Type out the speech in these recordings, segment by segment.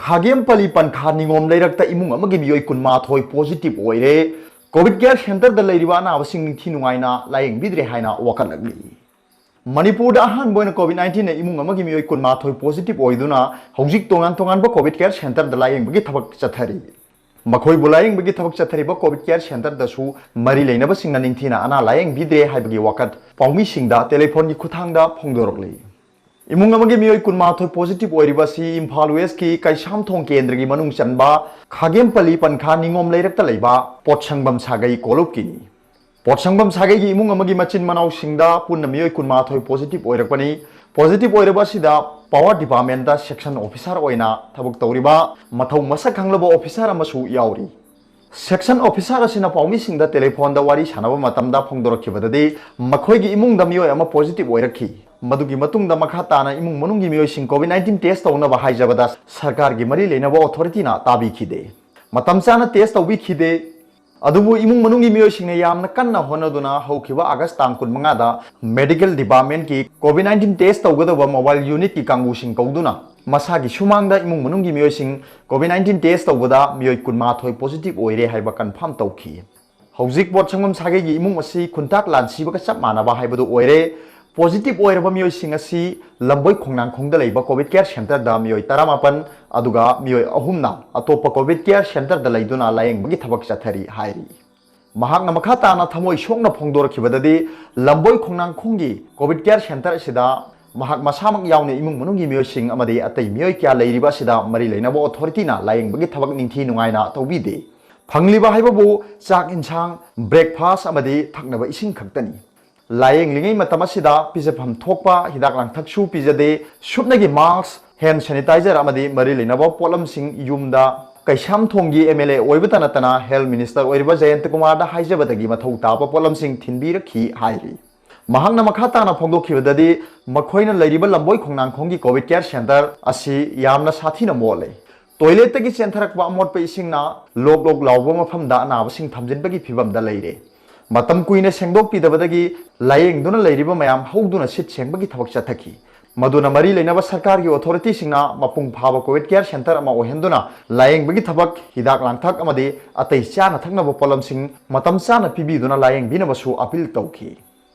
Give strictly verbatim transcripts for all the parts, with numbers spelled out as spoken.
ꯈꯥꯒꯦꯝꯄꯂꯤ ꯄꯟꯈꯥ ꯅꯤꯉꯣꯝ ꯂꯩꯔꯛꯇ ꯏꯃꯨꯡ ꯑꯃꯒꯤ ꯃꯤꯑꯣꯏ ꯀꯨꯟꯃꯥꯊꯣꯏ positive ꯑꯣꯏꯔꯦ꯫ COVID care centreꯗ ꯂꯩꯔꯤꯕ ꯑꯅꯥꯕꯁꯤꯡ ꯅꯤꯡꯊꯤ ꯅꯨꯡꯉꯥꯏꯅ ꯂꯥꯌꯦꯡꯕꯤꯗ꯭ꯔꯦ ꯍꯥꯏꯅ ꯋꯥꯀꯠꯂꯛꯂꯤ꯫ ꯃꯅꯤꯄꯨꯔꯗ ꯑꯍꯥꯟꯕ ꯑꯣꯏꯅ COVID nineteenꯅ ꯏꯃꯨꯡ ꯑꯃꯒꯤ ꯃꯤꯑꯣꯏ ꯀꯨꯟꯃꯥꯊꯣꯏ positive ꯑꯣꯏꯗꯨꯅ ꯍꯧꯖꯤꯛ ꯇꯣꯉꯥꯟ ꯇꯣꯉꯥꯟꯕ COVID care centreꯗ ꯂꯥꯌꯦꯡꯕꯒꯤ ꯊꯕꯛ ꯆꯠꯊꯔꯤ꯫ ꯃꯈꯣꯏꯕꯨ ꯂꯥꯌꯦꯡꯕꯒꯤ ꯊꯕꯛ ꯆꯠꯊꯔꯤꯕ COVID care centreꯗꯁꯨ ꯃꯔꯤ ꯂꯩꯅꯕꯁꯤꯡꯅ ꯅꯤꯡꯊꯤꯅ ꯑꯅꯥ ꯂꯥꯌꯦꯡꯕꯤꯗ꯭ꯔꯦ ꯍꯥꯏꯕꯒꯤ ꯋꯥꯀꯠ ꯄꯥꯎꯃꯤꯁꯤꯡꯗ ꯇꯦꯂꯤꯐꯣꯟꯒꯤ ꯈꯨꯠꯊꯥꯡꯗ ꯐꯣꯡꯗꯣꯔꯛꯂꯤ꯫ ꯏꯃꯨꯡ ꯑꯃꯒꯤ ꯃꯤꯑꯣꯏ ꯀꯨꯟꯃꯥꯊꯣꯏ positive ꯑꯣꯏꯔꯤꯕ ꯑꯁꯤ ꯏꯝꯐꯥꯜ ꯋꯦꯁꯀꯤ ꯀꯩꯁꯥꯝꯊꯣꯡ ꯀꯦꯟꯗ꯭ꯔꯒꯤ ꯃꯅꯨꯡ ꯆꯟꯕ ꯈꯥꯒꯦꯝꯄꯂꯤ ꯄꯟꯈꯥ ꯅꯤꯉꯣꯝ ꯂꯩꯔꯛꯇ ꯂꯩꯕ ꯄꯣꯠꯁꯪꯕꯝ ꯁꯥꯒꯩ ꯀꯣꯂꯨꯞꯀꯤꯅꯤ꯫ ꯄꯣꯠꯁꯪꯕꯝ ꯁꯥꯒꯩꯒꯤ ꯏꯃꯨꯡ ꯑꯃꯒꯤ ꯃꯆꯤꯟ ꯃꯅꯥꯎꯁꯤꯡꯗ ꯄꯨꯟꯅ ꯃꯤꯑꯣꯏ ꯀꯨꯟꯃꯥꯊꯣꯏ positive ꯑꯣꯏꯔꯛꯄꯅꯤ꯫ Positive ꯑꯣꯏꯔꯕ ꯑꯁꯤꯗ power departmentꯇ section officer ꯑꯣꯏꯅ ꯊꯕꯛ ꯇꯧꯔꯤꯕ ꯃꯊꯧ ꯃꯁꯛ ꯈꯪꯂꯕ officer ꯑꯃꯁꯨ ꯌꯥꯎꯔꯤ꯫ Section officer ꯑꯁꯤꯅ ꯄꯥꯎꯃꯤꯁꯤꯡꯗ ꯇꯦꯂꯤꯐꯣꯟꯗ ꯋꯥꯔꯤ ꯁꯥꯟꯅꯕ ꯃꯇꯝꯗ ꯐꯣꯡꯗꯣꯔꯛꯈꯤꯕꯗꯗꯤ, ꯃꯈꯣꯏꯒꯤ ꯏꯃꯨꯡꯗ ꯃꯤꯑꯣꯏ ꯑꯃ positive ꯑꯣꯏꯔꯛꯈꯤ꯫ ꯃꯗꯨꯒꯤ ꯃꯇꯨꯡꯗ ꯃꯈꯥ ꯇꯥꯅ ꯏꯃꯨꯡ ꯃꯅꯨꯡꯒꯤ ꯃꯤꯑꯣꯏꯁꯤꯡ COVID nineteen test ꯇꯧꯅꯕ ꯍꯥꯏꯖꯕꯗ ꯁꯔꯀꯥꯔꯒꯤ ꯃꯔꯤ ꯂꯩꯅꯕ authorityꯅ ꯇꯥꯕꯤꯈꯤꯗꯦ꯫ ꯃꯇꯝ ꯆꯥꯅ test ꯇꯧꯕꯤꯈꯤꯗꯦ꯫ ꯑꯗꯨꯕꯨ ꯏꯃꯨꯡ ꯃꯅꯨꯡꯒꯤ ꯃꯤꯑꯣꯏꯁꯤꯡꯅ ꯌꯥꯝꯅ ꯀꯟꯅ ꯍꯣꯠꯅꯗꯨꯅ ꯍꯧꯈꯤꯕ August ꯇꯥꯡ ꯀꯨꯟꯃꯉꯥꯗ medical departmentꯀꯤ COVID nineteen test ꯇꯧꯒꯗꯕ mobile unitꯀꯤ ꯀꯥꯡꯕꯨꯁꯤꯡ ꯀꯧꯗꯨꯅ ꯃꯁꯥꯒꯤ ꯁꯨꯃꯥꯡꯗ ꯏꯃꯨꯡ ꯃꯅꯨꯡꯒꯤ ꯃꯤꯑꯣꯏꯁꯤꯡ COVID nineteen test ꯇꯧꯕꯗ ꯃꯤꯑꯣꯏ ꯀꯨꯟꯃꯥꯊꯣꯏ positive ꯑꯣꯏꯔꯦ ꯍꯥꯏꯕ confirm ꯇꯧꯈꯤ꯫ ꯍꯧꯖꯤꯛ ꯄꯣꯠꯁꯪꯕꯝ ꯁꯥꯒꯩꯒꯤ ꯏꯃꯨꯡ ꯑꯁꯤ ꯈꯨꯟꯇꯥꯛ ꯂꯥꯟꯁꯤꯕꯒ ꯆꯞ ꯃꯥꯟꯅꯕ ꯍꯥꯏꯕꯗꯨ ꯑꯣꯏꯔꯦ꯫ Positive ꯑꯣꯏꯔꯕ ꯃꯤꯑꯣꯏꯁꯤꯡ ꯑꯁꯤ ꯂꯝꯕꯣꯏ ꯈꯣꯡꯅꯥꯡꯈꯣꯡꯗ ꯂꯩꯕ COVID care centreꯗ ꯃꯤꯑꯣꯏ ꯇꯔꯥꯃꯥꯄꯟ, ꯑꯗꯨꯒ ꯃꯤꯑꯣꯏ ꯑꯍꯨꯝꯅ ꯑꯇꯣꯞꯄ COVID care centreꯗ ꯂꯩꯗꯨꯅ ꯂꯥꯌꯦꯡꯕꯒꯤ ꯊꯕꯛ ꯆꯠꯊꯔꯤ ꯍꯥꯏꯔꯤ꯫ ꯃꯍꯥꯛꯅ ꯃꯈꯥ ꯇꯥꯅ ꯊꯃꯣꯏ ꯁꯣꯛꯅ ꯐꯣꯡꯗꯣꯔꯛꯈꯤꯕꯗꯗꯤ, ꯂꯝꯕꯣꯏ ꯈꯣꯡꯅꯥꯡꯈꯣꯡꯒꯤ COVID care centre ꯑꯁꯤꯗ ꯃꯍꯥꯛ ꯃꯁꯥꯃꯛ ꯌꯥꯎꯅ ꯏꯃꯨꯡ ꯃꯅꯨꯡꯒꯤ ꯃꯤꯑꯣꯏꯁꯤꯡ ꯑꯃꯗꯤ ꯑꯇꯩ ꯃꯤꯑꯣꯏ ꯀꯌꯥ ꯂꯩꯔꯤꯕ ꯑꯁꯤꯗ ꯃꯔꯤ ꯂꯩꯅꯕ authorityꯅ ꯂꯥꯌꯦꯡꯕꯒꯤ ꯊꯕꯛ ꯅꯤꯡꯊꯤ ꯅꯨꯡꯉꯥꯏꯅ ꯇꯧꯕꯤꯗꯦ꯫ ꯐꯪꯂꯤꯕ ꯍꯥꯏꯕꯕꯨ ꯆꯥꯛ ꯏꯟꯁꯥꯡ, breakfast ꯑꯃꯗꯤ ꯊꯛꯅꯕ ꯏꯁꯤꯡ ꯈꯛꯇꯅꯤ꯫ ꯂꯥꯌꯦꯡꯂꯤꯉꯩ ꯃꯇꯝ ꯑꯁꯤꯗ ꯄꯤꯖꯐꯝ ꯊꯣꯛꯄ ꯍꯤꯗꯥꯛ ꯂꯥꯡꯊꯛꯁꯨ ꯄꯤꯖꯗꯦ꯫ ꯁꯨꯞꯅꯒꯤ mask, hand sanitizer ꯑꯃꯗꯤ ꯃꯔꯤ ꯂꯩꯅꯕ ꯄꯣꯠꯂꯝꯁꯤꯡ ꯌꯨꯝꯗ ꯀꯩꯁꯥꯝꯊꯣꯡꯒꯤ MLA ꯑꯣꯏꯕꯇ ꯅꯠꯇꯅ health minister ꯑꯣꯏꯔꯤꯕ ꯖꯌꯟꯇ ꯀꯨꯃꯥꯔꯗ ꯍꯥꯏꯖꯕꯗꯒꯤ ꯃꯊꯧ ꯇꯥꯕ ꯄꯣꯠꯂꯝꯁꯤꯡ ꯊꯤꯟꯕꯤꯔꯛꯈꯤ ꯍꯥꯏꯔꯤ꯫ ꯃꯍꯥꯛꯅ ꯃꯈꯥ ꯇꯥꯅ ꯐꯣꯡꯗꯣꯛꯈꯤꯕꯗꯗꯤ, ꯃꯈꯣꯏꯅ ꯂꯩꯔꯤꯕ ꯂꯝꯕꯣꯏ ꯈꯣꯡꯅꯥꯡꯈꯣꯡꯒꯤ COVID care centre ꯑꯁꯤ ꯌꯥꯝꯅ ꯁꯥꯊꯤꯅ ꯃꯣꯠꯂꯦ꯫ Toiletꯇꯒꯤ ꯆꯦꯟꯊꯔꯛꯄ ꯑꯃꯣꯠꯄ ꯏꯁꯤꯡꯅ ꯂꯣꯛ ꯂꯣꯛ ꯂꯥꯎꯕ ꯃꯐꯝꯗ ꯑꯅꯥꯕꯁꯤꯡ ꯊꯝꯖꯤꯟꯕꯒꯤ ꯐꯤꯚꯝꯗ ꯂꯩꯔꯦ꯫ ꯃꯇꯝ ꯀꯨꯏꯅ ꯁꯦꯡꯗꯣꯛꯄꯤꯗꯕꯗꯒꯤ ꯂꯥꯌꯦꯡꯗꯨꯅ ꯂꯩꯔꯤꯕ ꯃꯌꯥꯝ ꯍꯧꯗꯨꯅ ꯁꯤꯠ ꯁꯦꯡꯕꯒꯤ ꯊꯕꯛ ꯆꯠꯊꯈꯤ꯫ ꯃꯗꯨꯅ ꯃꯔꯤ ꯂꯩꯅꯕ ꯁꯔꯀꯥꯔꯒꯤ ꯑꯣꯊꯣꯔꯤꯇꯤꯁꯤꯡꯅ ꯃꯄꯨꯡ ꯐꯥꯕ ꯀꯣꯚꯤꯗ ꯀꯦꯌꯔ ꯁꯦꯟꯇꯔ ꯑꯃ ꯑꯣꯏꯍꯟꯗꯨꯅ ꯂꯥꯌꯦꯡꯕꯒꯤ ꯊꯕꯛ, ꯍꯤꯗꯥꯛ ꯂꯥꯡꯊꯛ ꯑꯃꯗꯤ ꯑꯇꯩ ꯆꯥꯅ ꯊꯛꯅꯕ ꯄꯣꯠꯂꯝꯁꯤꯡ ꯃꯇꯝ ꯆꯥꯅ ꯄꯤꯕꯤꯗꯨꯅ ꯂꯥꯌꯦꯡꯕꯤꯅꯕꯁꯨ ꯑꯄꯤꯜ ꯇꯧꯈꯤ꯫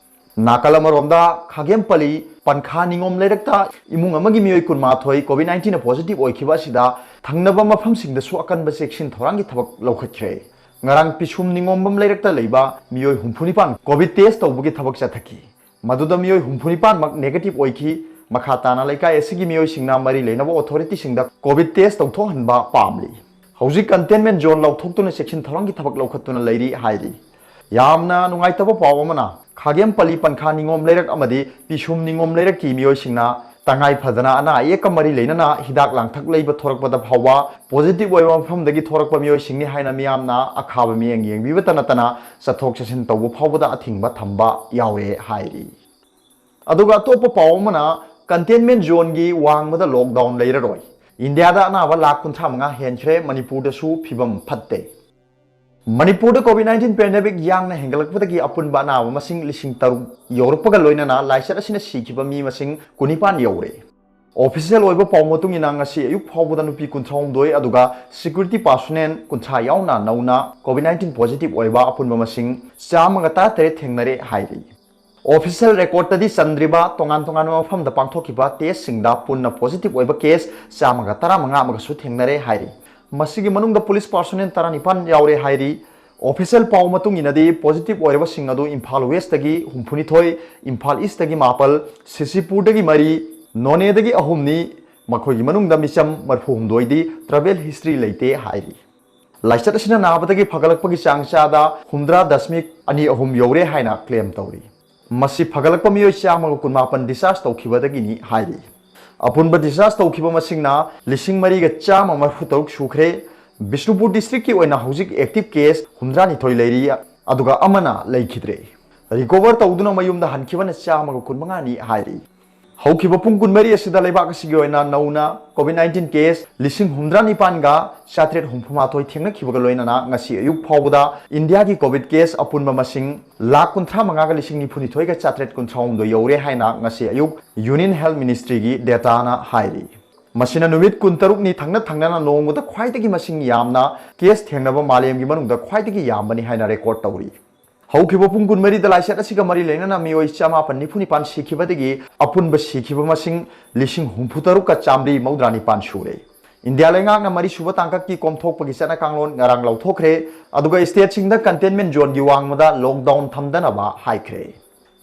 ꯅꯥꯀꯜ ꯑꯃꯔꯣꯝꯗ, ꯈꯥꯒꯦꯝꯄꯜꯂꯤ ꯄꯟꯈꯥ ꯅꯤꯉꯣꯝ ꯂꯩꯔꯛꯇ ꯏꯃꯨꯡ ꯑꯃꯒꯤ ꯃꯤꯑꯣꯏ ꯀꯨꯟꯃꯥꯊꯣꯏ ꯀꯣꯚꯤꯗ ꯅꯥꯏꯟꯇꯤꯟꯅ ꯄꯣꯖꯤꯇꯤꯚ ꯑꯣꯏꯈꯤꯕ ꯑꯁꯤꯗ ꯊꯪꯅꯕ ꯃꯐꯝꯁꯤꯡꯗꯁꯨ ꯑꯀꯟꯕ ꯆꯦꯛꯁꯤꯟ ꯊꯧꯔꯥꯡꯒꯤ ꯊꯕꯛ ꯂꯧꯈꯠꯈ꯭ꯔꯦ꯫ ꯉꯔꯥꯡ ꯄꯤꯁꯨꯝ ꯅꯤꯉꯣꯝꯕꯝ ꯂꯩꯔꯛꯇ ꯂꯩꯕ ꯃꯤꯑꯣꯏ ꯍꯨꯝꯐꯨꯅꯤꯄꯥꯟ ꯀꯣꯚꯤꯗ ꯇꯦꯁ ꯇꯧꯕꯒꯤ ꯊꯕꯛ ꯆꯠꯊꯈꯤ꯫ ꯃꯗꯨꯗ ꯃꯤꯑꯣꯏ ꯍꯨꯝꯐꯨꯅꯤꯄꯥꯟꯃꯛ ꯅꯦꯒꯦꯇꯤꯚ ꯑꯣꯏꯈꯤ꯫ ꯃꯈꯥ ꯇꯥꯅ ꯂꯩꯀꯥꯏ ꯑꯁꯤꯒꯤ ꯃꯤꯑꯣꯏꯁꯤꯡꯅ ꯃꯔꯤ ꯂꯩꯅꯕ ꯑꯣꯊꯣꯔꯤꯇꯤꯁꯤꯡꯗ ꯀꯣꯚꯤꯗ ꯇꯦꯁ ꯇꯧꯊꯣꯛꯍꯟꯕ ꯄꯥꯝꯂꯤ꯫ ꯍꯧꯖꯤꯛ ꯀꯟꯇꯦꯟꯃꯦꯟ ꯖꯣꯟ ꯂꯥꯎꯊꯣꯛꯇꯨꯅ ꯆꯦꯛꯁꯤꯟ ꯊꯧꯔꯥꯡꯒꯤ ꯊꯕꯛ ꯂꯧꯈꯠꯇꯨꯅ ꯂꯩꯔꯤ ꯍꯥꯏꯔꯤ꯫ ꯌꯥꯝꯅ ꯅꯨꯡꯉꯥꯏꯇꯕ ꯄꯥꯎ ꯑꯃꯅ, ꯈꯥꯒꯦꯝꯄꯜꯂꯤ ꯄꯟꯈꯥ ꯅꯤꯉꯣꯝ ꯂꯩꯔꯛ ꯑꯃꯗꯤ ꯄꯤꯁꯨꯝ ꯅꯤꯉꯣꯝ ꯂꯩꯔꯛꯀꯤ ꯃꯤꯑꯣꯏꯁꯤꯡꯅ ꯇꯉꯥꯏ ꯐꯗꯅ ꯑꯅꯥ ꯑꯌꯦꯛꯀ ꯃꯔꯤ ꯂꯩꯅꯅ ꯍꯤꯗꯥꯛ ꯂꯥꯡꯊꯛ ꯂꯩꯕ ꯊꯣꯔꯛꯄꯗ ꯐꯥꯎꯕ ꯄꯣꯖꯤꯇꯤꯚ ꯑꯣꯏꯕ ꯃꯐꯝꯗꯒꯤ ꯊꯣꯔꯛꯄ ꯃꯤꯑꯣꯏꯁꯤꯡꯅꯤ ꯍꯥꯏꯅ ꯃꯤꯌꯥꯝꯅ ꯑꯈꯥꯕ ꯃꯤꯠꯌꯦꯡ ꯌꯦꯡꯕꯤꯕꯇ ꯅꯠꯇꯅ ꯆꯠꯊꯣꯛ ꯆꯠꯁꯤꯟ ꯇꯧꯕ ꯐꯥꯎꯕꯗ ꯑꯊꯤꯡꯕ ꯊꯝꯕ ꯌꯥꯎꯔꯦ ꯍꯥꯏꯔꯤ꯫ ꯑꯗꯨꯒ ꯑꯇꯣꯞꯄ ꯄꯥꯎ ꯑꯃꯅ, ꯀꯟꯇꯦꯟꯃꯦꯟ ꯖꯣꯟꯒꯤ ꯋꯥꯡꯃꯗ ꯂꯣꯛꯗꯥꯎꯟ ꯂꯩꯔꯔꯣꯏ꯫ ꯏꯟꯗꯤꯌꯥꯗ ꯑꯅꯥꯕ ꯂꯥꯈ ꯀꯨꯟꯊ꯭ꯔꯥ ꯃꯉꯥ ꯍꯦꯟꯈ꯭ꯔꯦ, ꯃꯅꯤꯄꯨꯔꯗꯁꯨ ꯐꯤꯕꯝ ꯐꯠꯇꯦ꯫ ꯃꯅꯤꯄꯨꯔꯗ ꯀꯣꯚꯤꯗ ꯅꯥꯏꯟꯇꯤꯟ ꯄꯦꯟꯗꯦꯃꯤꯛ ꯌꯥꯡꯅ ꯍꯦꯟꯒꯠꯂꯛꯄꯗꯒꯤ ꯑꯄꯨꯟꯕ ꯑꯅꯥꯕ ꯃꯁꯤꯡ ꯂꯤꯁꯤꯡ ꯇꯔꯨꯛ ꯌꯧꯔꯛꯄꯒ ꯂꯣꯏꯅꯅ ꯂꯥꯏꯆꯠ ꯑꯁꯤꯅ ꯁꯤꯈꯤꯕ ꯃꯤ ꯃꯁꯤꯡ ꯀꯨꯟꯅꯤꯄꯥꯟ ꯌꯧꯔꯦ꯫ ꯑꯣꯐꯤꯁꯤꯌꯦꯜ ꯑꯣꯏꯕ ꯄꯥꯎ ꯃꯇꯨꯡ ꯏꯟꯅ ꯉꯁꯤ ꯑꯌꯨꯛ ꯐꯥꯎꯕꯗ ꯅꯨꯄꯤ ꯀꯨꯟꯊ꯭ꯔꯥꯍꯨꯝꯗꯣꯏ ꯑꯗꯨꯒ ꯁꯦꯀ꯭ꯌꯨꯔꯤꯇꯤ ꯄꯥꯔꯁꯣꯅꯦꯜ ꯀꯨꯟꯊ꯭ꯔꯥ ꯌꯥꯎꯅ ꯅꯧꯅ ꯀꯣꯚꯤꯗ ꯅꯥꯏꯟꯇꯤꯟ ꯄꯣꯖꯤꯇꯤꯚ ꯑꯣꯏꯕ ꯑꯄꯨꯟꯕ ꯃꯁꯤꯡ ꯆꯥꯝꯃꯒ ꯇꯔꯥꯇꯔꯦꯠ ꯊꯦꯡꯅꯔꯦ ꯍꯥꯏꯔꯤ꯫ ꯑꯣꯐꯤꯁꯤꯌꯦꯜ ꯔꯦꯀꯣꯔꯗꯇꯗꯤ ꯆꯟꯗ꯭ꯔꯤꯕ ꯇꯣꯉꯥꯟ ꯇꯣꯉꯥꯟꯕ ꯃꯐꯝꯗ ꯄꯥꯡꯊꯣꯛꯈꯤꯕ ꯇꯦꯁꯁꯤꯡꯗ ꯄꯨꯟꯅ ꯄꯣꯖꯤꯇꯤꯚ ꯑꯣꯏꯕ ꯀꯦꯁ ꯆꯥꯝꯃꯒ ꯇꯔꯥꯃꯉꯥ ꯑꯃꯒꯁꯨ ꯊꯦꯡꯅꯔꯦ ꯍꯥꯏꯔꯤ꯫ ꯃꯁꯤꯒꯤ ꯃꯅꯨꯡꯗ ꯄꯨꯂꯤꯁ ꯄꯥꯔꯁꯣꯅꯦꯜ ꯇꯔꯥꯅꯤꯄꯥꯟ ꯌꯥꯎꯔꯦ ꯍꯥꯏꯔꯤ꯫ ꯑꯣꯐꯤꯁꯤꯌꯦꯜ ꯄꯥꯎ ꯃꯇꯨꯡ ꯏꯟꯅꯗꯤ ꯄꯣꯖꯤꯇꯤꯚ ꯑꯣꯏꯔꯕꯁꯤꯡ ꯑꯗꯨ ꯏꯝꯐꯥꯜ ꯋꯦꯁꯇꯒꯤ ꯍꯨꯝꯐꯨꯅꯤꯊꯣꯏ, ꯏꯝꯐꯥꯜ ꯏꯁꯇꯒꯤ ꯃꯥꯄꯜ, ꯁꯤꯁꯤꯄꯨꯔꯗꯒꯤ ꯃꯔꯤ, ꯅꯣꯅꯦꯗꯒꯤ ꯑꯍꯨꯝꯅꯤ꯫ ꯃꯈꯣꯏꯒꯤ ꯃꯅꯨꯡꯗ ꯃꯤꯆꯝ ꯃꯔꯤꯐꯨꯍꯨꯝꯗꯣꯏꯗꯤ ꯇ꯭ꯔꯥꯚꯦꯜ ꯍꯤꯁꯇ꯭ꯔꯤ ꯂꯩꯇꯦ ꯍꯥꯏꯔꯤ꯫ ꯂꯥꯏꯆꯠ ꯑꯁꯤꯅ ꯅꯥꯕꯗꯒꯤ ꯐꯒꯠꯂꯛꯄꯒꯤ ꯆꯥꯡ ꯆꯥꯗ ꯍꯨꯝꯗ꯭ꯔꯥ ꯗꯁꯃꯤꯛ ꯑꯅꯤ ꯑꯍꯨꯝ ꯌꯧꯔꯦ ꯍꯥꯏꯅ ꯀ꯭ꯂꯦꯝ ꯇꯧꯔꯤ꯫ ꯃꯁꯤ ꯐꯒꯠꯂꯛꯄ ꯃꯤꯑꯣꯏ ꯆꯥꯝꯃꯒ ꯀꯨꯟꯃꯥꯄꯟ ꯗꯤꯁꯆꯥꯔꯖ ꯇꯧꯈꯤꯕꯗꯒꯤꯅꯤ ꯍꯥꯏꯔꯤ꯫ ꯑꯄꯨꯟꯕ ꯗꯤꯁꯆꯥꯔꯖ ꯇꯧꯈꯤꯕ ꯃꯁꯤꯡꯅ ꯂꯤꯁꯤꯡ ꯃꯔꯤꯒ ꯆꯥꯝꯃ ꯃꯔꯤꯐꯨ ꯇꯔꯨꯛ ꯁꯨꯈ꯭ꯔꯦ꯫ ꯕꯤꯁꯅꯨꯄꯨꯔ ꯗꯤꯁꯇ꯭ꯔꯤꯛꯀꯤ ꯑꯣꯏꯅ ꯍꯧꯖꯤꯛ ꯑꯦꯛꯇꯤꯚ ꯀꯦꯁ ꯍꯨꯝꯗ꯭ꯔꯥꯅꯤꯊꯣꯏ ꯂꯩꯔꯤ, ꯑꯗꯨꯒ ꯑꯃꯅ ꯂꯩꯈꯤꯗ꯭ꯔꯦ꯫ ꯔꯤꯀꯣꯚꯔ ꯇꯧꯗꯨꯅ ꯃꯌꯨꯝꯗ ꯍꯟꯈꯤꯕꯅ ꯆꯥꯝꯃꯒ ꯀꯨꯟꯃꯉꯥꯅꯤ ꯍꯥꯏꯔꯤ꯫ ꯍꯧꯈꯤꯕ ꯄꯨꯡ ꯀꯨꯟꯃꯔꯤ ꯑꯁꯤꯗ ꯂꯩꯕꯥꯛ ꯑꯁꯤꯒꯤ ꯑꯣꯏꯅ ꯅꯧꯅ COVID nineteen case ꯂꯤꯁꯤꯡ ꯍꯨꯝꯗ꯭ꯔꯥ ꯅꯤꯄꯥꯟꯒ ꯆꯥꯇ꯭ꯔꯦꯠ ꯍꯨꯝꯐꯨ ꯃꯥꯊꯣꯏ ꯊꯦꯡꯅꯈꯤꯕꯒ ꯂꯣꯏꯅꯅ ꯉꯁꯤ ꯑꯌꯨꯛ ꯐꯥꯎꯕꯗ ꯏꯟꯗꯤꯌꯥꯒꯤ COVID case ꯑꯄꯨꯟꯕ ꯃꯁꯤꯡ ꯂꯥꯈ ꯀꯨꯟꯊ꯭ꯔꯥ ꯃꯉꯥꯒ ꯂꯤꯁꯤꯡ ꯅꯤꯐꯨ ꯅꯤꯊꯣꯏꯒ ꯆꯥꯇ꯭ꯔꯦꯠ ꯀꯨꯟꯊ꯭ꯔꯥ ꯍꯨꯝꯗꯣꯏ ꯌꯧꯔꯦ ꯍꯥꯏꯅ ꯉꯁꯤ ꯑꯌꯨꯛ Union Health Ministryꯒꯤ dataꯅ ꯍꯥꯏꯔꯤ꯫ ꯃꯁꯤꯅ ꯅꯨꯃꯤꯠ ꯀꯨꯟꯇꯔꯨꯛꯅꯤ ꯊꯪꯅ ꯊꯪꯅꯅ ꯅꯣꯡꯃꯗ ꯈ꯭ꯋꯥꯏꯗꯒꯤ ꯃꯁꯤꯡ ꯌꯥꯝꯅ case ꯊꯦꯡꯅꯕ ꯃꯥꯂꯦꯝꯒꯤ ꯃꯅꯨꯡꯗ ꯈ꯭ꯋꯥꯏꯗꯒꯤ ꯌꯥꯝꯕꯅꯤ ꯍꯥꯏꯅ record ꯇꯧꯔꯤ꯫ ꯍꯧꯈꯤꯕ ꯄꯨꯡ ꯀꯨꯟꯃꯔꯤꯗ ꯂꯥꯏꯆꯠ ꯑꯁꯤꯒ ꯃꯔꯤ ꯂꯩꯅꯅ ꯃꯤꯑꯣꯏ ꯆꯃꯥꯄꯟ ꯅꯤꯐꯨ ꯅꯤꯄꯥꯟ ꯁꯤꯈꯤꯕꯗꯒꯤ ꯑꯄꯨꯟꯕ ꯁꯤꯈꯤꯕ ꯃꯁꯤꯡ ꯂꯤꯁꯤꯡ ꯍꯨꯝꯐꯨ ꯇꯔꯨꯛꯀ ꯆꯥꯃꯔꯤ ꯃꯧꯗ꯭ꯔꯥ ꯅꯤꯄꯥꯟ ꯁꯨꯔꯦ꯫ ꯏꯟꯗꯤꯌꯥ ꯂꯩꯉꯥꯛꯅ ꯃꯔꯤꯁꯨꯕ ꯇꯥꯡꯀꯛꯀꯤ ꯀꯣꯝꯊꯣꯛꯄꯒꯤ ꯆꯠꯅ ꯀꯥꯡꯂꯣꯟ ꯉꯔꯥꯡ ꯂꯧꯊꯣꯛꯈ꯭ꯔꯦ, ꯑꯗꯨꯒ stateꯁꯤꯡꯗ containment zoneꯒꯤ ꯋꯥꯡꯃꯗ lockdown ꯊꯝꯗꯅꯕ ꯍꯥꯏꯈ꯭ꯔꯦ꯫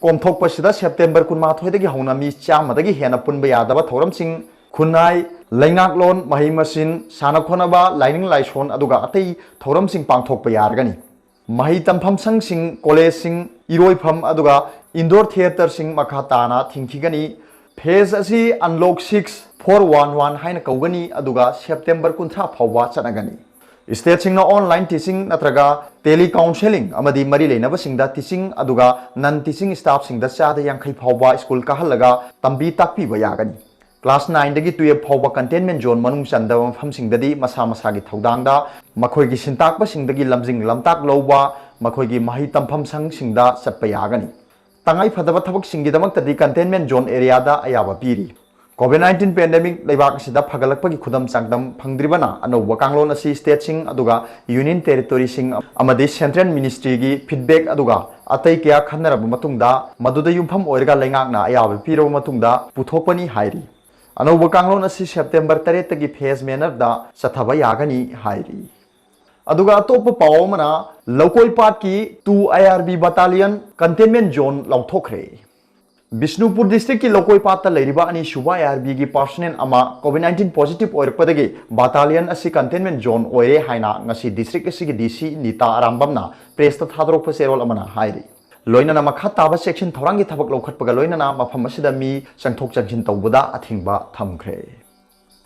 ꯀꯣꯝꯊꯣꯛꯄꯁꯤꯗ September ꯀꯨꯟꯃꯥꯊꯣꯏꯗꯒꯤ ꯍꯧꯅ ꯃꯤ ꯆꯥꯝꯃꯗꯒꯤ ꯍꯦꯟꯅ ꯄꯨꯟꯕ ꯌꯥꯗꯕ ꯊꯧꯔꯝꯁꯤꯡ, ꯈꯨꯟꯅꯥꯏ, ꯂꯩꯉꯥꯛꯂꯣꯟ, ꯃꯍꯩ ꯃꯁꯤꯡ, ꯁꯥꯟꯅ ꯈꯣꯠꯅꯕ, ꯂꯥꯏꯅꯤꯡ ꯂꯥꯏꯁꯣꯟ, ꯑꯗꯨꯒ ꯑꯇꯩ ꯊꯧꯔꯝꯁꯤꯡ ꯄꯥꯡꯊꯣꯛꯄ ꯌꯥꯔꯒꯅꯤ꯫ ꯃꯍꯩ ꯇꯝꯐꯝ ꯁꯪꯁꯤꯡ, collegeꯁꯤꯡ, ꯏꯔꯣꯏꯐꯝ, ꯑꯗꯨꯒ indoor theatreꯁꯤꯡ ꯃꯈꯥ ꯇꯥꯅ ꯊꯤꯡꯈꯤꯒꯅꯤ꯫ Phase ꯑꯁꯤ Unlock six four one one ꯍꯥꯏꯅ ꯀꯧꯒꯅꯤ, ꯑꯗꯨꯒ September ꯀꯨꯟꯊ꯭ꯔꯥ ꯐꯥꯎꯕ ꯆꯠꯅꯒꯅꯤ꯫ Stateꯁꯤꯡꯅ online teaching ꯅꯠꯇ꯭ꯔꯒ telecounseling ꯑꯃꯗꯤ ꯃꯔꯤ ꯂꯩꯅꯕꯁꯤꯡꯗ teaching ꯑꯗꯨꯒ non teaching staffꯁꯤꯡꯗ ꯆꯥꯗ ꯌꯥꯡꯈꯩ ꯐꯥꯎꯕ school ꯀꯥꯍꯜꯂꯒ ꯇꯝꯕꯤ ꯇꯥꯛꯄꯤꯕ ꯌꯥꯒꯅꯤ꯫ Class nineꯗꯒꯤ twelve ꯐꯥꯎꯕ containment zone ꯃꯅꯨꯡ ꯆꯟꯗꯕ ꯃꯐꯝꯁꯤꯡꯗꯗꯤ ꯃꯁꯥ ꯃꯁꯥꯒꯤ ꯊꯧꯗꯥꯡꯗ ꯃꯈꯣꯏꯒꯤ ꯁꯤꯟꯇꯥꯛꯄꯁꯤꯡꯗꯒꯤ ꯂꯝꯖꯤꯡ ꯂꯝꯇꯥꯛ ꯂꯧꯕ, ꯃꯈꯣꯏꯒꯤ ꯃꯍꯩ ꯇꯝꯐꯝ ꯁꯪꯁꯤꯡꯗ ꯆꯠꯄ ꯌꯥꯒꯅꯤ꯫ ꯇꯉꯥꯏ ꯐꯗꯕ ꯊꯕꯛꯁꯤꯡꯒꯤꯗꯃꯛꯇꯗꯤ containment zone areaꯗ ꯑꯌꯥꯕ ꯄꯤꯔꯤ꯫ COVID nineteen pandemic ꯂꯩꯕꯥꯛ ꯑꯁꯤꯗ ꯐꯒꯠꯂꯛꯄꯒꯤ ꯈꯨꯗꯝ ꯆꯥꯡꯗꯝ ꯐꯪꯗ꯭ꯔꯤꯕꯅ ꯑꯅꯧꯕ ꯀꯥꯡꯂꯣꯟ ꯑꯁꯤ stateꯁꯤꯡ ꯑꯗꯨꯒ Union Territoryꯁꯤꯡ ꯑꯃꯗꯤ Central Ministryꯒꯤ feedback ꯑꯗꯨꯒ ꯑꯇꯩ ꯀꯌꯥ ꯈꯟꯅꯔꯕ ꯃꯇꯨꯡꯗ, ꯃꯗꯨꯗ ꯌꯨꯝꯐꯝ ꯑꯣꯏꯔꯒ ꯂꯩꯉꯥꯛꯅ ꯑꯌꯥꯕ ꯄꯤꯔꯕ ꯃꯇꯨꯡꯗ ꯄꯨꯊꯣꯛꯄꯅꯤ ꯍꯥꯏꯔꯤ꯫ ꯑꯅꯧꯕ ꯀꯥꯡꯂꯣꯟ ꯑꯁꯤ September ꯇꯔꯦꯠꯇꯒꯤ phase mannerꯗ ꯆꯠꯊꯕ ꯌꯥꯒꯅꯤ ꯍꯥꯏꯔꯤ꯫ ꯑꯗꯨꯒ ꯑꯇꯣꯞꯄ ꯄꯥꯎ ꯑꯃꯅ, ꯂꯧꯀꯣꯏ ꯄꯥꯠꯀꯤ two IRB battalion containment zone ꯂꯧꯊꯣꯛꯈ꯭ꯔꯦ꯫ Bishnupur districtꯀꯤ ꯂꯧꯀꯣꯏ ꯄꯥꯠꯇ ꯂꯩꯔꯤꯕ ꯑꯅꯤꯁꯨꯕ IRBꯒꯤ personnel ꯑꯃ COVID nineteen positive ꯑꯣꯏꯔꯛꯄꯗꯒꯤ battalion ꯑꯁꯤ containment zone ꯑꯣꯏꯔꯦ ꯍꯥꯏꯅ ꯉꯁꯤ district ꯑꯁꯤꯒꯤ DC ꯅꯤꯇꯥ ꯑꯔꯥꯝꯕꯝꯅ pressꯇ ꯊꯥꯗꯣꯔꯛꯄ ꯆꯦꯔꯣꯜ ꯑꯃꯅ ꯍꯥꯏꯔꯤ꯫ ꯂꯣꯏꯅꯅ ꯃꯈꯥ ꯇꯥꯕ ꯆꯦꯛꯁꯤꯟ ꯊꯧꯔꯥꯡꯒꯤ ꯊꯕꯛ ꯂꯧꯈꯠꯄꯒ ꯂꯣꯏꯅꯅ ꯃꯐꯝ ꯑꯁꯤꯗ ꯃꯤ ꯆꯪꯊꯣꯛ ꯆꯪꯁꯤꯟ ꯇꯧꯕꯗ ꯑꯊꯤꯡꯕ ꯊꯝꯈ꯭ꯔꯦ꯫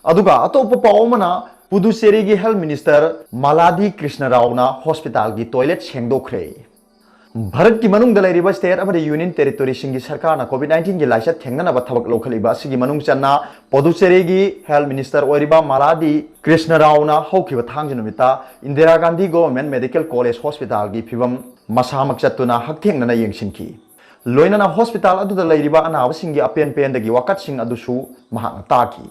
ꯑꯗꯨꯒ ꯑꯇꯣꯞꯄ ꯄꯥꯎ ꯑꯃꯅ, ꯄꯨꯗꯨꯆꯦꯔꯤꯒꯤ Health Minister ꯃꯥꯂꯥꯗꯤ ꯀ꯭ꯔꯤꯁꯅ ꯔꯥꯎꯅ hospitalꯒꯤ toilet ꯁꯦꯡꯗꯣꯛꯈ꯭ꯔꯦ꯫ ꯚꯥꯔꯠꯀꯤ ꯃꯅꯨꯡꯗ ꯂꯩꯔꯤꯕ state ꯑꯃꯗꯤ union territoryꯁꯤꯡꯒꯤ ꯁꯔꯀꯥꯔꯅ COVID nineteenꯒꯤ ꯂꯥꯏꯆꯠ ꯊꯦꯡꯅꯅꯕ ꯊꯕꯛ ꯂꯧꯈꯠꯂꯤꯕ ꯑꯁꯤꯒꯤ ꯃꯅꯨꯡ ꯆꯟꯅ ꯄꯣꯗꯨꯆꯦꯔꯤꯒꯤ health minister ꯑꯣꯏꯔꯤꯕ ꯃꯥꯂꯥꯗꯤ ꯀ꯭ꯔꯤꯁꯅ ꯔꯥꯎꯅ ꯍꯧꯈꯤꯕ ꯊꯥꯡꯖ ꯅꯨꯃꯤꯠꯇ Indira Gandhi Government Medical College Hospitalꯒꯤ ꯐꯤꯕꯝ ꯃꯁꯥꯃꯛ ꯆꯠꯇꯨꯅ ꯍꯛꯊꯦꯡꯅꯅ ꯌꯦꯡꯁꯤꯟꯈꯤ꯫ ꯂꯣꯏꯅꯅ hospital ꯑꯗꯨꯗ ꯂꯩꯔꯤꯕ ꯑꯅꯥꯕꯁꯤꯡꯒꯤ ꯑꯄꯦꯟ ꯄꯦꯟꯗꯒꯤ ꯋꯥꯀꯠꯁꯤꯡ ꯑꯗꯨꯁꯨ ꯃꯍꯥꯛꯅ ꯇꯥꯈꯤ꯫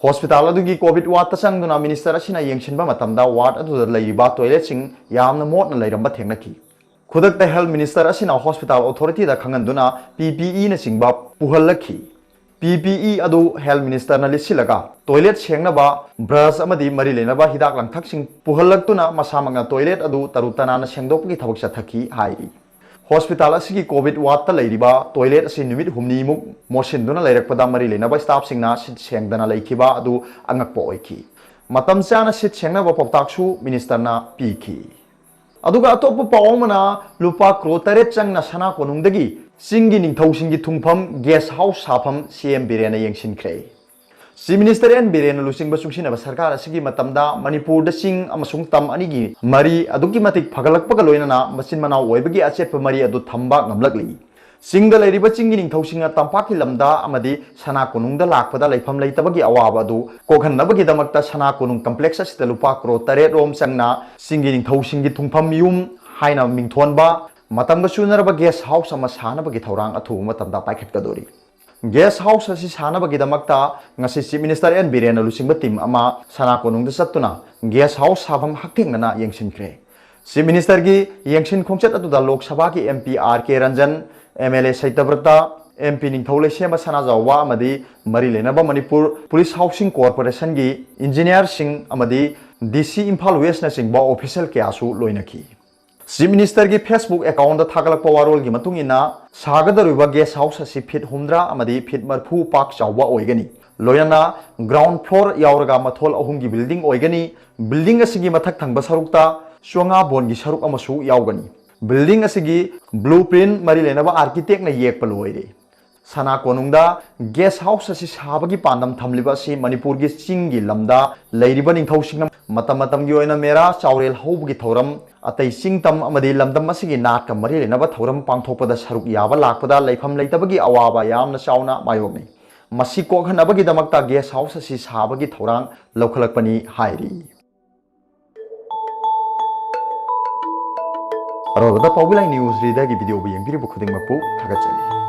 Hospital ꯑꯗꯨꯒꯤ COVID wardꯇ ꯆꯪꯗꯨꯅ minister ꯑꯁꯤꯅ ꯌꯦꯡꯁꯤꯟꯕ ꯃꯇꯝꯗ ward ꯑꯗꯨꯗ ꯂꯩꯔꯤꯕ toiletꯁꯤꯡ ꯌꯥꯝꯅ ꯃꯣꯠꯅ ꯂꯩꯔꯝꯕ ꯊꯦꯡꯅꯈꯤ꯫ ꯈꯨꯗꯛꯇ health minister ꯑꯁꯤꯅ hospital authorityꯗ ꯈꯪꯍꯟꯗꯨꯅ PPEꯅꯆꯤꯡꯕ ꯄꯨꯍꯜꯂꯛꯈꯤ꯫ PPE ꯑꯗꯨ health ministerꯅ ꯂꯤꯠꯁꯤꯜꯂꯒ toilet ꯁꯦꯡꯅꯕ brush ꯑꯃꯗꯤ ꯃꯔꯤ ꯂꯩꯅꯕ ꯍꯤꯗꯥꯛ ꯂꯥꯡꯊꯛꯁꯤꯡ ꯄꯨꯍꯜꯂꯛꯇꯨꯅ ꯃꯁꯥꯃꯛꯅ toilet ꯑꯗꯨ ꯇꯔꯨ ꯇꯅꯥꯟꯅ ꯁꯦꯡꯗꯣꯛꯄꯒꯤ ꯊꯕꯛ ꯆꯠꯊꯈꯤ ꯍꯥꯏꯔꯤ꯫ Hospital ꯑꯁꯤꯒꯤ COVID wardꯇ ꯂꯩꯔꯤꯕ toilet ꯑꯁꯤ ꯅꯨꯃꯤꯠ ꯍꯨꯝꯅꯤꯃꯨꯛ ꯃꯣꯠꯁꯤꯟꯗꯨꯅ ꯂꯩꯔꯛꯄꯗ ꯃꯔꯤ ꯂꯩꯅꯕ staffꯁꯤꯡꯅ ꯁꯤꯠ ꯁꯦꯡꯗꯅ ꯂꯩꯈꯤꯕ ꯑꯗꯨ ꯑꯉꯛꯄ ꯑꯣꯏꯈꯤ꯫ ꯃꯇꯝ ꯆꯥꯅ ꯁꯤꯠ ꯁꯦꯡꯅꯕ ꯄꯥꯎꯇꯥꯛꯁꯨ ministerꯅ ꯄꯤꯈꯤ꯫ ꯑꯗꯨꯒ ꯑꯇꯣꯞꯄ ꯄꯥꯎ ꯑꯃꯅ, ꯂꯨꯄꯥ ꯀ꯭ꯔꯣꯔ ꯇꯔꯦꯠ ꯆꯪꯅ ꯁꯅꯥ ꯀꯣꯅꯨꯡꯗꯒꯤ ꯆꯤꯡꯒꯤ ꯅꯤꯡꯊꯧꯁꯤꯡꯒꯤ ꯊꯨꯡꯐꯝ guest house ꯁꯥꯐꯝ CM ꯕꯤꯔꯦꯟꯅ ꯌꯦꯡꯁꯤꯟꯈ꯭ꯔꯦ꯫ Chief Minister ꯑꯦꯟ ꯕꯤꯔꯦꯟꯅ ꯂꯨꯆꯤꯡꯕ ꯆꯨꯡꯁꯤꯟꯅꯕ ꯁꯔꯀꯥꯔ ꯑꯁꯤꯒꯤ ꯃꯇꯝꯗ ꯃꯅꯤꯄꯨꯔꯗ ꯆꯤꯡ ꯑꯃꯁꯨꯡ ꯇꯝ ꯑꯅꯤꯒꯤ ꯃꯔꯤ ꯑꯗꯨꯛꯀꯤ ꯃꯇꯤꯛ ꯐꯒꯠꯂꯛꯄꯒ ꯂꯣꯏꯅꯅ ꯃꯆꯤꯟ ꯃꯅꯥꯎ ꯑꯣꯏꯕꯒꯤ ꯑꯆꯦꯠꯄ ꯃꯔꯤ ꯑꯗꯨ ꯊꯝꯕ ꯉꯝꯂꯛꯂꯤ꯫ ꯆꯤꯡꯗ ꯂꯩꯔꯤꯕ ꯆꯤꯡꯒꯤ ꯅꯤꯡꯊꯧꯁꯤꯡꯅ ꯇꯝꯄꯥꯛꯀꯤ ꯂꯝꯗ ꯑꯃꯗꯤ ꯁꯅꯥ ꯀꯣꯅꯨꯡꯗ ꯂꯥꯛꯄꯗ ꯂꯩꯐꯝ ꯂꯩꯇꯕꯒꯤ ꯑꯋꯥꯕ ꯑꯗꯨ ꯀꯣꯛꯍꯟꯅꯕꯒꯤꯗꯃꯛꯇ ꯁꯅꯥ ꯀꯣꯅꯨꯡ complex ꯑꯁꯤꯗ ꯂꯨꯄꯥ ꯀ꯭ꯔꯣꯔ ꯇꯔꯦꯠ ꯔꯣꯝ ꯆꯪꯅ ꯆꯤꯡꯒꯤ ꯅꯤꯡꯊꯧꯁꯤꯡꯒꯤ ꯊꯨꯡꯐꯝ ꯌꯨꯝ ꯍꯥꯏꯅ ꯃꯤꯡꯊꯣꯟꯕ, ꯃꯇꯝꯒ ꯆꯨꯅꯔꯕ guest house ꯑꯃ ꯁꯥꯅꯕꯒꯤ ꯊꯧꯔꯥꯡ ꯑꯊꯨꯕ ꯃꯇꯝꯗ ꯄꯥꯏꯈꯠꯀꯗꯧꯔꯤ꯫ Guest house ꯑꯁꯤ ꯁꯥꯅꯕꯒꯤꯗꯃꯛꯇ ꯉꯁꯤ Chief Minister ꯑꯦꯟ ꯕꯤꯔꯦꯟꯅ ꯂꯨꯆꯤꯡꯕ team ꯑꯃ ꯁꯅꯥ ꯀꯣꯅꯨꯡꯗ ꯆꯠꯇꯨꯅ guest house ꯁꯥꯐꯝ ꯍꯛꯊꯦꯡꯅꯅ ꯌꯦꯡꯁꯤꯟꯈ꯭ꯔꯦ꯫ Chief Ministerꯒꯤ ꯌꯦꯡꯁꯤꯟ ꯈꯣꯡꯆꯠ ꯑꯗꯨꯗ ꯂꯣꯛ ꯁꯚꯥꯒꯤ MP R K Ranjan, MLA ꯁꯩꯇꯕ꯭ꯔꯇ, MP ꯅꯤꯡꯊꯧ ꯂꯩꯁꯦꯝꯕ ꯁꯅꯥꯖꯥꯎꯕ ꯑꯃꯗꯤ ꯃꯔꯤ ꯂꯩꯅꯕ ꯃꯅꯤꯄꯨꯔ Police Housing Corporationꯒꯤ engineerꯁꯤꯡ ꯑꯃꯗꯤ DC ꯏꯝꯐꯥꯜ Westꯅꯆꯤꯡꯕ official ꯀꯌꯥꯁꯨ ꯂꯣꯏꯅꯈꯤ꯫ Chief Ministerꯒꯤ Facebook accountꯇ ꯊꯥꯒꯠꯂꯛꯄ ꯋꯥꯔꯣꯜꯒꯤ ꯃꯇꯨꯡ ꯏꯟꯅ, ꯁꯥꯒꯗꯧꯔꯤꯕ guest house ꯑꯁꯤ feet ꯍꯨꯝꯗ꯭ꯔꯥ ꯑꯃꯗꯤ feet ꯃꯔꯤꯐꯨ ꯄꯥꯛ ꯆꯥꯎꯕ ꯑꯣꯏꯒꯅꯤ꯫ ꯂꯣꯏꯅꯅ ground floor ꯌꯥꯎꯔꯒ ꯃꯊꯣꯜ ꯑꯍꯨꯝꯒꯤ building ꯑꯣꯏꯒꯅꯤ꯫ Building ꯑꯁꯤꯒꯤ ꯃꯊꯛ ꯊꯪꯕ ꯁꯔꯨꯛꯇ ꯆꯣꯉꯥ ꯕꯣꯟꯒꯤ ꯁꯔꯨꯛ ꯑꯃꯁꯨ ꯌꯥꯎꯒꯅꯤ꯫ Building ꯑꯁꯤꯒꯤ blueprint ꯃꯔꯤ ꯂꯩꯅꯕ architectꯅ ꯌꯦꯛꯄ ꯂꯣꯏꯔꯦ꯫ ꯁꯅꯥ ꯀꯣꯅꯨꯡꯗ guest house ꯑꯁꯤ ꯁꯥꯕꯒꯤ ꯄꯥꯟꯗꯝ ꯊꯝꯂꯤꯕ ꯑꯁꯤ ꯃꯅꯤꯄꯨꯔꯒꯤ ꯆꯤꯡꯒꯤ ꯂꯝꯗ ꯂꯩꯔꯤꯕ ꯅꯤꯡꯊꯧꯁꯤꯡꯅ ꯃꯇꯝ ꯃꯇꯝꯒꯤ ꯑꯣꯏꯅ ꯃꯦꯔꯥ ꯆꯥꯎꯔꯦꯜ ꯍꯧꯕꯒꯤ ꯊꯧꯔꯝ ꯑꯇꯩ ꯆꯤꯡ ꯇꯝ ꯑꯃꯗꯤ ꯂꯝꯗꯝ ꯑꯁꯤꯒꯤ ꯅꯥꯠꯀ ꯃꯔꯤ ꯂꯩꯅꯕ ꯊꯧꯔꯝ ꯄꯥꯡꯊꯣꯛꯄꯗ ꯁꯔꯨꯛ ꯌꯥꯕ ꯂꯥꯛꯄꯗ ꯂꯩꯐꯝ ꯂꯩꯇꯕꯒꯤ ꯑꯋꯥꯕ ꯌꯥꯝꯅ ꯆꯥꯎꯅ ꯃꯥꯌꯣꯛꯅꯩ꯫ ꯃꯁꯤ ꯀꯣꯛꯍꯟꯅꯕꯒꯤꯗꯃꯛꯇ ꯒꯦꯁ ꯍꯥꯎꯁ ꯑꯁꯤ ꯁꯥꯕꯒꯤ ꯊꯧꯔꯥꯡ ꯂꯧꯈꯠꯂꯛꯄꯅꯤ ꯍꯥꯏꯔꯤ꯫ ꯑꯔꯣꯏꯕꯗ ꯄꯥꯎꯕꯤ ꯂꯥꯏ ꯅ꯭ꯌꯨꯁ ꯔꯤꯗꯔꯒꯤ ꯚꯤꯗꯤꯑꯣꯕꯨ ꯌꯦꯡꯕꯤꯔꯤꯕ ꯈꯨꯗꯤꯡꯃꯛꯄꯨ ꯊꯥꯒꯠꯆꯔꯤ꯫